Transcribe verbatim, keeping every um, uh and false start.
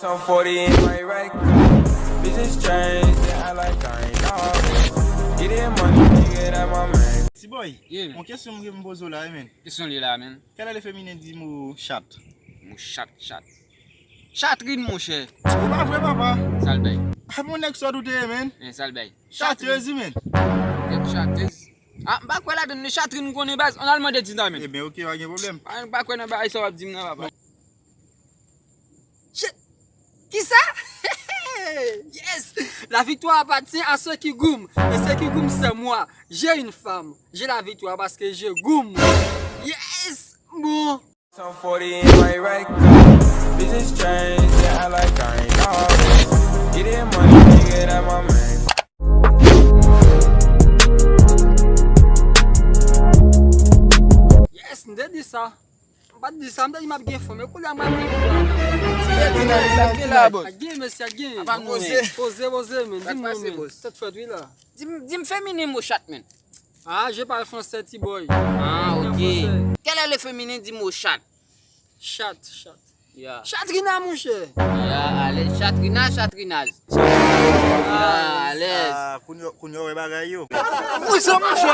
Some forty in my right car. Bitches change, they act like I ain't know this. Get that money, nigga, that my man. Ti boy, Yeah, yon kesyon m gen pou m poze w la, wi, men. Kesyon li la, men. Kèl è le feminen di mo chat? Mo chat, chat. Chatrin, monchè. Ou pa vre, papa? Sa l bay? A bon nèg sòt ou te ye, men. Men sa l bay? Chatez, wi, men. Nèg chatez. Ah, m pa kwè ladann, men chatrin m konnen baz. Ann al mande Dina, men. Ebyen, oke, pa gen pwoblèm. Ah, m pa kwè nan bagay sa w ap di m nan, papa. Kisa? Yes! La victoire appartient à ceux qui goum. Et ceux qui goum, c'est moi. J'ai une femme. J'ai la victoire parce que je goum. Yes! Bon. Some forty in my right car. Bitches change, they act like I ain't know this. Get that money, nigga, that my man. Yes, m te di sa. M pa t di sa, m te di m ap gen fanm, men kounye a m ap gen fanm. Ak gen, mesye, ak gen. Poze, poze, men. Di m non, men. Tèt frèt, wi, la. Di m, di m feminen mo chat, men. Ah, je parle français, ti boy. Ah, ok. Kèl è le feminen di mo chat? Chat, chat. Ya. Chatrina, monchè. Ya, alèz. Chatrina, chatrinaz. Ya, alèz. Ah, kounye, kounye w wè bagay yo. Pou sa, monchè.